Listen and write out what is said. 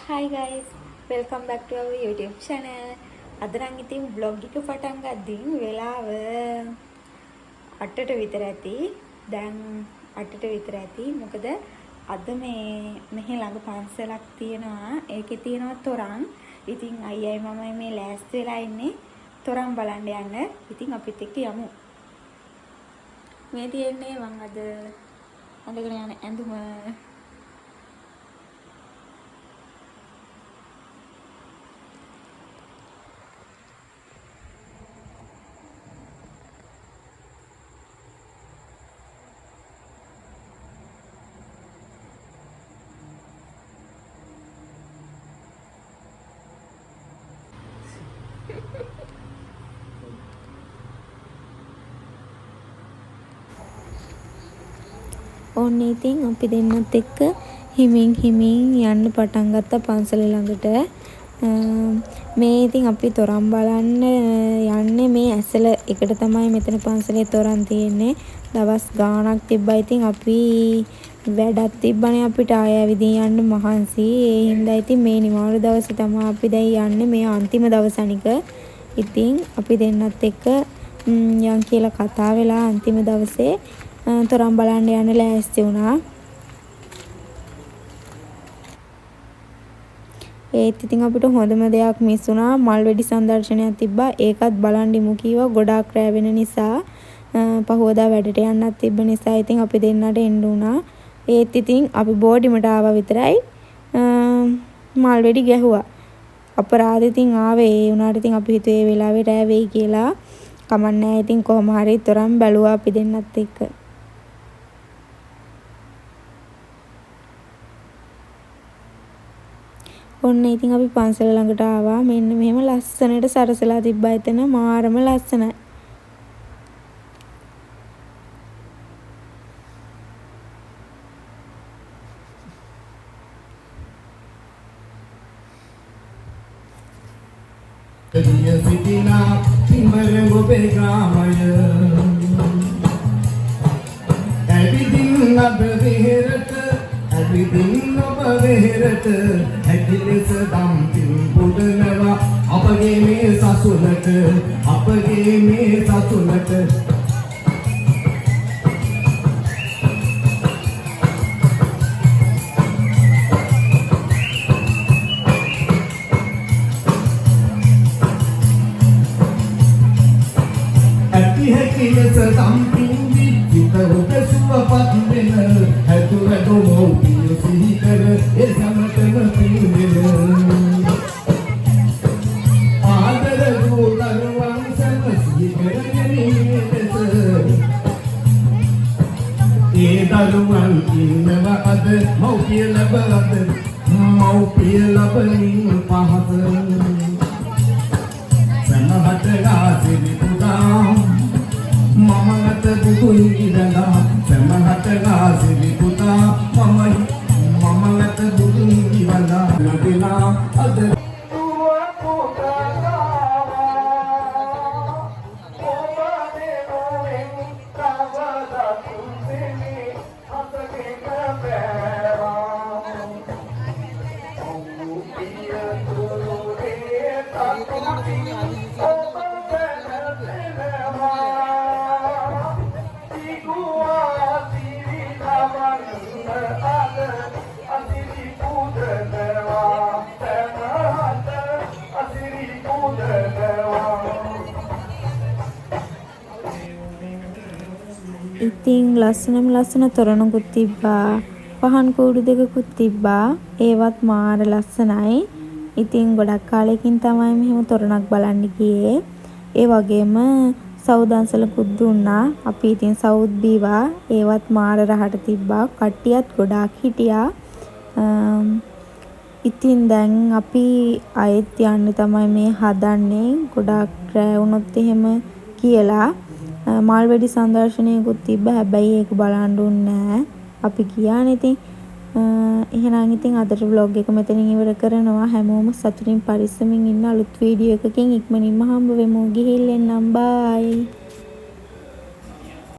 Hi guys, welcome back to our YouTube channel. අද නම් ඉතින් vlog එක පටන් ගද්දින් වෙලාව 8ට විතර ඇති. දැන් 8ට විතර ඇති. මොකද අද මේ මෙහි ළඟ පන්සලක් තියෙනවා. ඒකේ තියෙනවා තොරන්. ඉතින් අයියයි මමයි මේ ලෑස්ති වෙලා ඉන්නේ තොරන් බලන්න යන්න. ඉතින් අපිත් එක්ක යමු. මේ තියෙන්නේ මං අද ඇඳගෙන යන ඇඳුම. ඔන්න ඉතින් අපි දෙන්නත් එක්ක හිමින් හිමින් යන්න පටන් ගත්තා පන්සල ළඟට. මේ ඉතින් අපි තොරන් බලන්න යන්නේ මේ ඇසළ එකට තමයි මෙතන පන්සලේ තොරන් තියෙන්නේ. දවස් ගාණක් තිබ්බා ඉතින් අපි වැඩක් තිබ්බනේ අපිට ආය ඇවිදින් යන්න මහන්සි. ඒ හින්දා ඉතින් මේ නිවාඩු දවසේ තමයි අපි දැන් යන්නේ මේ අන්තිම දවස අනික. ඉතින් අපි දෙන්නත් එක්ක යන් කියලා කතා වෙලා අන්තිම දවසේ තොරන් බලන්න යන්න ලෑස්ති වුණා. ඒත් ඉතින් අපිට හොඳම දෙයක් මිස් වුණා. මල් වෙඩි සංදර්ශනයක් තිබ්බා. ඒකත් බලන් ඉමු කිව්වා. ගොඩාක් රෑ වෙන නිසා පහුවදා වැඩට යන්නත් තිබ්බ නිසා ඉතින් අපි දෙන්නට එන්න වුණා. ඒත් ඉතින් අපි බෝඩිමට ආවා විතරයි මල් වෙඩි ගැහුවා. අපරාධ ඉතින් ආවේ. ඒ වුණාට ඉතින් අපි හිතුවේ ඒ වෙලාවේ රෑ වෙයි කියලා. කමක් නෑ ඉතින් කොහොම හරි තොරන් බැලුවා අපි දෙන්නත් එක්ක. ඔන්න ඉතින් අපි පන්සල ළඟට ආවා. මෙන්න මෙහෙම ලස්සනට සරසලා තිබ්බා එතන. මාරම ලස්සනයි. සිටිනා තිමර ඔබේ ග්‍රාමය ඇවිදින් අද වෙහෙරට ඇවිදින් ඔබ වෙහෙරට හැකි ලෙස දම් පින් පුදනවා අපගේ මේ සසුනට අපගේ මේ සසුනට. ඇති හැකි ලෙස දම් පින් දී සිත ඔබ සුවපත් වෙන හැතු වැඩ මව්පිය සිහි කර ඒ සැමටම පින් දෙන ආදර දූ දරුවන් සැම සිහි කර ගැනීමේ ලෙස ඒ දරුවන් ඉන්නවා අද මව්පිය ලැබ අද මව්පිය ලබමින් පහස සැමහට ගාසිරි පුතා මම අත බුදුන් ඉඳලා සැමහට ගාසිරි පුතා මම අත බුදුන් ඉවලා නදිනා අද ඉතින් ලස්සනම ලස්සන තොරණකුත් තිබ්බා. පහන් කූඩු දෙකකුත් තිබ්බා. ඒවත් මාර ලස්සනයි. ඉතින් ගොඩක් කාලෙකින් තමයි මෙහෙම තොරණක් බලන්න ගියේ. ඒ වගේම සව් දන්සලකුත් දුන්නා. අපි ඉතින් සවුත් බීවා. ඒවත් මාර රහට තිබ්බා. කට්ටියත් ගොඩාක් හිටියා. ඉතින් දැන් අපි ආයෙත් යන්න තමයි මේ හදන්නේ. ගොඩාක් රෑ වුණොත් එහෙම කියලා. මල් වෙඩි සංදර්ශනයකුත් තිබ්බා. හැබැයි ඒක බලන්න උන්නේ නෑ. අපි ගියානේ ඉතින්. එහෙනම් ඉතින් අදට ව්ලොග් එක මෙතනින් ඉවර කරනවා. හැමෝම සතුටින් පරිස්සමින් ඉන්න අලුත් වීඩියෝ එකකින් ඉක්මනින්ම හම්බ වෙමු. ගිහින් එන්නම්. බායි.